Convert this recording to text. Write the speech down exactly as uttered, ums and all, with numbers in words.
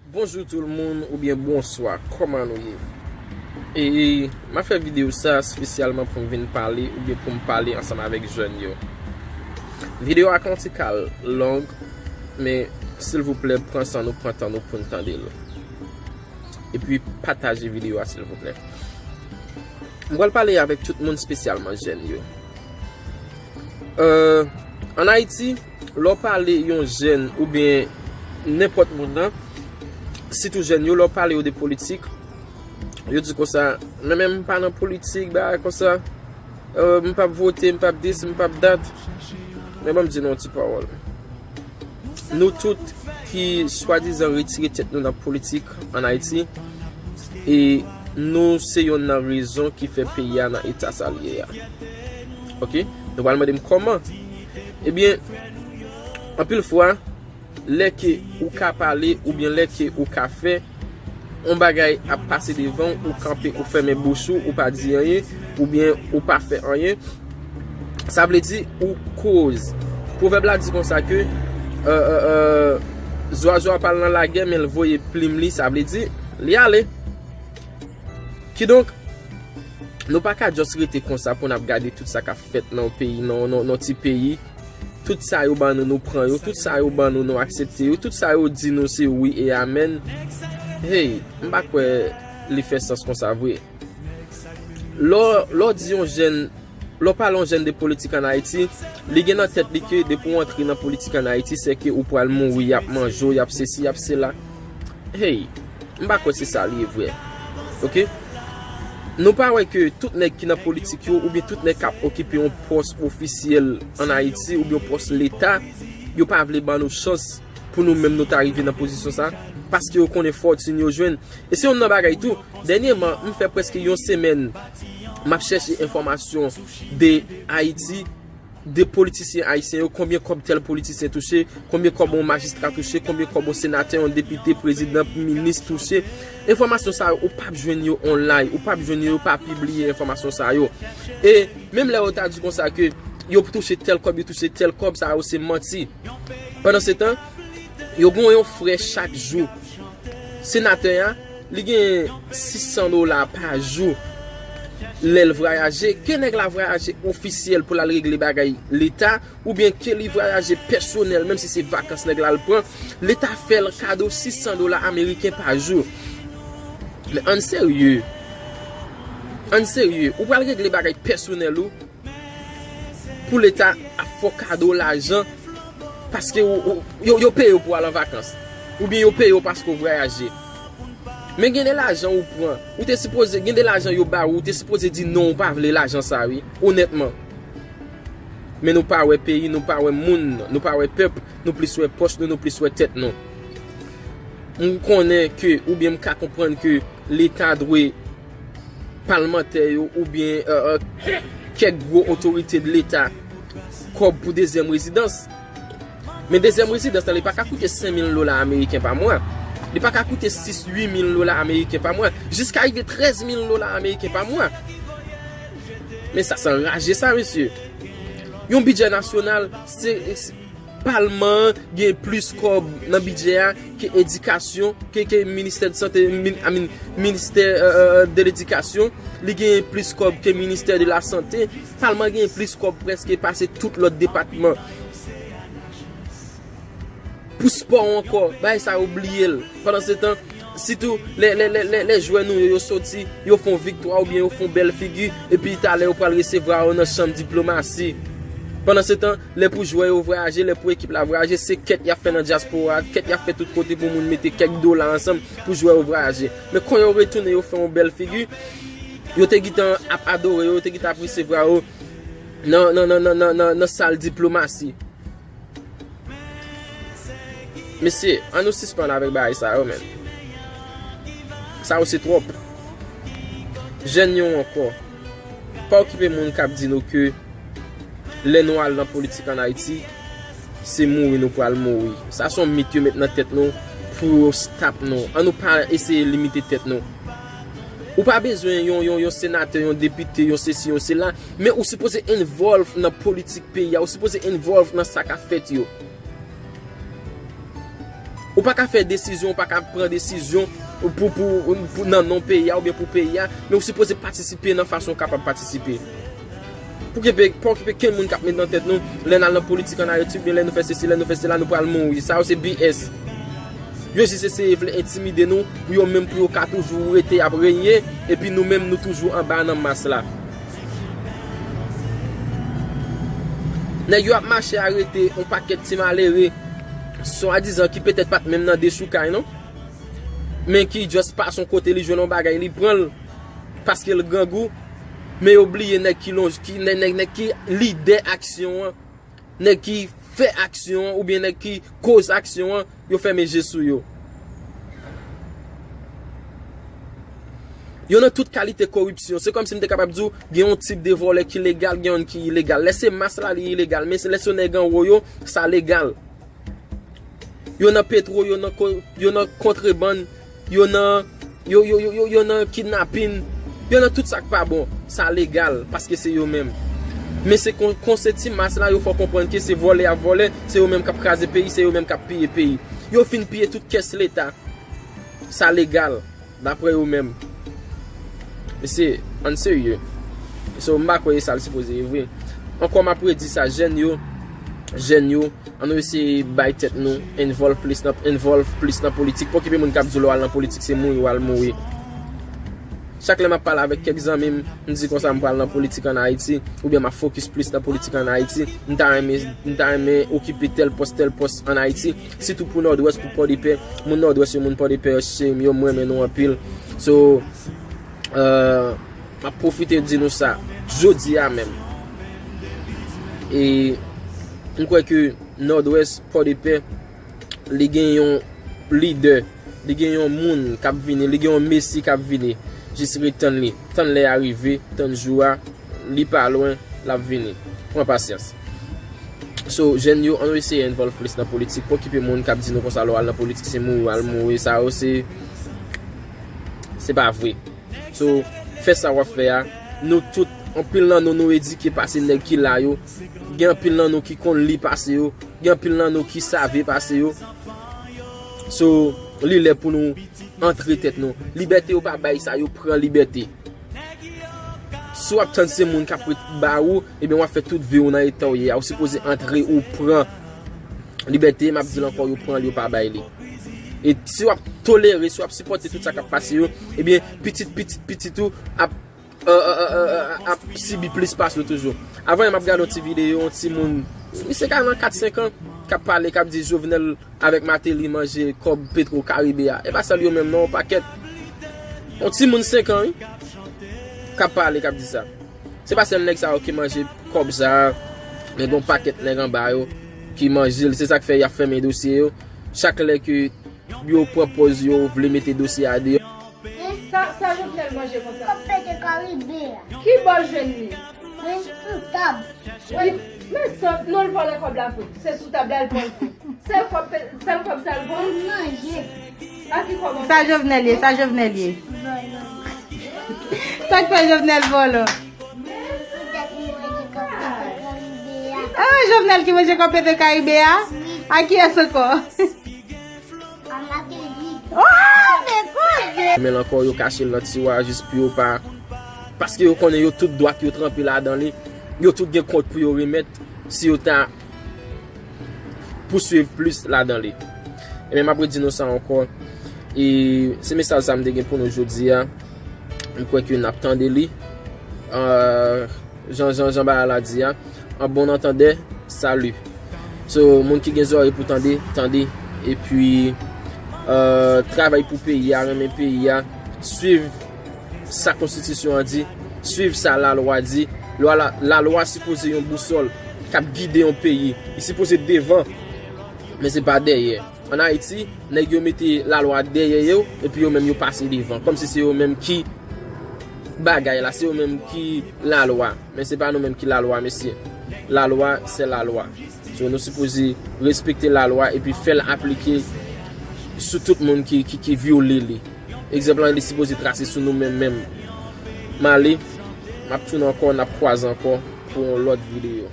Bonjou tout moun oubyen bonswa, kòman nou ye? E m ap fè videyo sa espesyalman pou m vin pale oubyen pou m pale ansanm avèk jèn yo. Videyo a ka yon ti kal long, men silvouplè pran san nou, pran tan nou pou n tande l. Epi pataje videyo a silvouplè. M pral pale avèk tout moun espesyalman jèn yo. Euh, ann Ayiti, lè w pale yon jèn oubyen nenpòt moun nan, sitou jèn yo, lè w pale yo de politik, yo di konsa, men, men m pa nan politik, bagay konsa, euh, m p ap vote, m p ap dis, m p ap dat. Men ban m di nou yon ti pawòl. Nou tout ki swadizan retire tèt nou nan politik ann Ayiti, e nou se yonn nan rezon ki fè peyi a nan eta sa l ye a. Oke? Nou pral mande m kòman? Ebyen, anpil fwa, lè ke ou ka pale oubyen lè ke ou ka fè, yon bagay ap pase devan w, ou kanpe, ou fèmen bouch ou, ou pa di anyen, oubyen ou pa fè anyen, sa vle di ou koz. Pwovèb la di konsa ke, euh, euh, euh, zwazo a pa al nan lagè, men l voye plim li, sa vle di li ale. Kidonk, nou pa ka just rete konsa pou n ap gade tout sa k ap fèt nan yon peyi, nan, nan, nan ti peyi. Tout sa yo ban nou, nou pran yo. Tout sa yo ban nou, nou aksepte yo. Tout sa yo di nou, se wi e amèn. Hey, m pa kwè li fè sans konsa vre. Lè w, lè w di yon jèn, lè w pale yon jèn de politik ann Ayiti, li gen nan tèt li ke depi w antre nan politik ann Ayiti, se ke ou pral mouri, y ap manje w, y ap sesi, y ap sela. Hey, m pa kwè se sa l ye vre. Oke? Nou pa wè ke tout nèg ki nan politik yo, oubyen tout nèg k ap okipe yon pòs ofisyèl ann Ayiti, oubyen yon pòs leta, yo pa vle ban nou chans pou nou menm nou ta rive nan pozisyon sa, paske yo konnen fòtin yo jwenn. E se youn nan bagay tou, dènyèman, m fè prèske yon semèn, m ap chèche enfòmasyon de Ayiti, de politisyen ayisyen yo, konbyen kòb tèl politisyen touche, konbyen kòb yon majistra touche, konbyen kòb yon senatè, yon depite, prezidan, minis touche. Enfòmasyon sa yo, ou p ap jwenn yo online, ou p ap jwenn yo, yo pa pibliye enfòmasyon sa yo. E menm lè yo ta di konsa ke yo touche tèl kòb, yo touche tèl kòb, sa yo se manti. Pandansetan, yo gen yon frè chak jou. Senatè a, li gen sis san dola pa jou lè l vwayaje. Ke nèg la vwayaje ofisyèl pou l al regle bagay leta, oubyen ke li vwayaje pèsonèl, menm si se vakans nèg la l pran, leta fè l kado sis san dola ameriken pa jou. Men ann serye. Ann serye. Ou pral regle bagay pèsonèl ou, pou leta ap fè w kado lajan paske ou, ou, yo, yo peye w pou w al an vakans. Oubyen yo peye w paske w vwayaje. Men gen de lajan ou pran, ou te sipoze, gen de lajan yo ba ou, ou te sipoze di non, ou pa vle lajan sa wi, onètman. Men nou pa wè peyi, nou pa wè moun, nou pa wè pèp, nou plis wè pòch nou, nou plis wè tèt nou. M konnen ke, oubyen m ka konprann ke leta dwe palmantè yo oubyen, euh, euh, kèk gwo otorite de leta kòb pou dezyèm rezidans. Men dezyèm rezidans la, li pa ka koute senk mil dola ameriken pa mwa. Li pa ka koute sis, uit mil dola ameriken pa mwa. Jiska rive trèz mil dola ameriken pa mwa. Men sa, se anraje sa, mesye. Yon bidjè nasyonal, se, se, palman an gen plis kòb nan bidjè a ke edikasyon, ke, ke ministè de sante, min-, I mean, ministè, euh, euh, de ledikasyon, li gen plis kòb ke ministè de lasante. Palman gen plis kòb prèske pase tout lòt depatman. Pou spò ankò, bagay sa yo bliye l. Pandansetan, sitou lè, lè, lè, lè, lè jwè nou yo, yo soti, yo fè yon viktwa oubyen yo fè yon bèl figi, epi talè yo pral resevwa yo nan chanm diplomasi. Pandansetan, lè pou jwè yo vwayaje, lè pou ekip la vwayaje, se kèt y ap fè nan dyaspora, kèt y ap fè tout kote pou moun mete kèk dola ansanm pou jwè yo vwayaje. Men kon yo retounen, yo fè yon bèl figi, yo te gentan ap adore yo, yo te gentan ap resevwa yo nan, nan, nan sal diplomasi. Mesye, ann nou sispann avèk bagay sa yo, menn. Sa yo se twòp. Jèn yo ankò. Pa okipe moun k ap di nou ke lè nou al nan politik ann Ayiti, se mouri nou pral mouri. Sa se yon mit yo met nan tèt nou pou yo stop nou. Ann nou pa eseye limite tèt nou. Ou pa bezwen yon, yon, yon senatè, yon depite, yon sesi, yon sela, men ou sipoze involve nan politik peyi a, ou sipoze involve nan sa k ap fèt yo. Ou pa ka fè desizyon, ou pa ka pran desizyon pou, pou, pou nan non peyi a oubyen pou peyi a, men ou sipoze patisipe nan fason ou kapab patisipe. Pou okipe, pa okipe kenn moun k ap met nan tèt nou, lè n al nan politik ann Ayiti, oubyen lè nou fè sesi, lè nou fè sela, nou pral mouri. Sa yo se B S. Yo jis eseye vle entimide nou, pou yo menm, pou yo ka toujou rete ap renye, epi nou menm, nou toujou anba nan mas la. Nèg yo ap mache arete yon pakèt ti malere, swadizan ki petèt pa t menm nan dechoukay, non. Men ki just pase yon kote, li jwenn yon bagay, li pran l, paske l grangou. Men yo bliye nèg ki lonj, ki, nèg, nèg, nèg ki lidè aksyon an, nèg ki fè aksyon an, oubyen nèg ki koz aksyon an, yo fèmen je sou yo. Yo nan tout kalite koripsyon. Se kòmsi m te kapab di w, gen yon tip de vòlè ki legal, gen youn ki ilegal. Lè se mas la, li ilegal. Men se lè se nèg anwo yo, sa legal. Yo nan petwo, yo nan ko-, yo nan kontrebann, yo nan, yo, yo, yo, yo, yo nan kidnapin, yo nan tout sa k pa bon. Sa legal, paske se yo menm. Men se kon, kon se ti mas la, yo fè w konprann ke se vòlè y ap vòlè, se yo menm k ap kraze peyi, se yo menm k ap piye peyi. Yo fin piye tout kès leta. Sa legal, daprè yo menm. Mesye, ann serye. So, m pa kwè e sa l sipoze ye vre. Ankò, m ap redi sa, jèn yo, jèn yo, ann nou eseye bay tèt nou, involve plis nan, involve plis nan politik. Pa okipe moun k ap di w lè w al nan politik, se mouri w al mouri. Chak lè m ap pale avèk kèk zanmi m, m di konsa m pral nan politik ann Ayiti, oubyen m ap fokis plis nan politik ann Ayiti, m ta renmen, m ta renmen okipe tèl pòs, tèl pòs ann Ayiti, sitou pou Nòdwès, pou Pòdepè. Moun Nòdwès yo, moun Pòdepè yo, cheri m yo, m renmen nou anpil. So, euh, m ap pwofite di nou sa, jodi a menm. E m kwè ke Nòdwès, Pòdepè, li gen yon lidè, li gen yon moun k ap vini, li gen yon mesi k ap vini. Jis ret tann li. Tann lè a rive, tann jou a, li pa lwen, l ap vini. Pran pasyans. So, jèn yo, ann nou eseye involve plis nan politik. Pa okipe moun k ap di nou konsa, lè w al nan politik, se mouri w al mouri. Sa yo, se, se pa vre. So, fè sa w ap fè a. Nou tout, anpil nan nou, nou edike pase nèg ki la yo. Gen anpil nan nou ki konn li pase yo. Gen anpil nan nou ki save pase yo. So, li lè pou nou antre tèt nou. Libète yo pa bay sa, yo pran libète. Si w ap tann se moun k ap ret ba ou, ebyen w ap fè tout vi w nan eta w ye a. Ou sipoze antre, ou pran libète, m ap di l ankò, yo pran l, yo pa bay li. E si w ap tolere, si w ap sipòte tout sa k ap pase yo, ebyen, pitit, pitit, pitit ou ap, euh, euh, euh, euh, ap sibi plis pase w toujou. Avan yè, m ap gade yon ti videyo, yon timoun, misye ka nan kat, senk an, k ap pale, k ap di Jovenel avèk Martelly manje kòb Petro Caribe a. E pa sèl yo menm non, yon pakèt. Yon timoun senk an, wi, k ap pale, k ap di sa. Se pa sèl nèg sa yo ki manje kòb sa a, men gen yon pakèt nèg anba yo ki manje l. Se sa k fè y ap fèmen dosye yo. Chak lè ke yo pran pòz yo vle mete dosye a deyò. Sa, sa Jovenel manje konsa? Kòb Petro Caribe a. Ki bò l jwenn li? Men sou tab. Li, men sa, non, l vòlè kòb la vre. Se sou tab la l pran l vre. Sèl kòb, sèl kòb sa l pran. Manje. A ki kòb? Sa Jovenel ye, sa Jovenel ye. Vòlò. Sa k fè Jovenel vòlò? Men sou tab li manje kòb Petro Caribe a. Ah, Jovenel ki manje kòb Petro Caribe a? Wi. A kiyès ankò? Oh, men koze! Men ankò, yo kache l nan tiwa jis pou yo pa, paske yo konnen yo tout dwat yo tranpe ladan li. Yo tout gen kont pou yo remèt si yo ta pouswiv plis ladan li. Ebyen, m ap redi nou sa ankò. E se mesaj sa m te gen pou nou jodi a. M kwè ke n ap tande li. Ah, jan, jan, jan bagay la di a, an bon antandè, sali. So, moun ki gen zòrèy pou tande, tande. Epi, euh, travay pou peyi a, renmen peyi a, swiv sa konstitisyon an di, swiv sa lalwa di. Lwa la, lalwa sipoze yon bousòl k ap gide yon peyi. Li sipoze devan, men se pa dèyè. Ann Ayiti, nèg yo mete lalwa dèyè yo, epi yo menm yo pase devan. Kòmsi se yo menm ki bagay la, se yo menm ki lalwa. Men se pa nou menm ki lalwa, mesye. Lalwa, se lalwa. So, nou sipoze respekte lalwa epi fè l aplike sou tout moun ki, ki, ki vyole li. Egzanp lan, li sipoze trase sou nou menm menm. M ale, m ap tounen ankò, n ap kwaze ankò pou yon lòt videyo.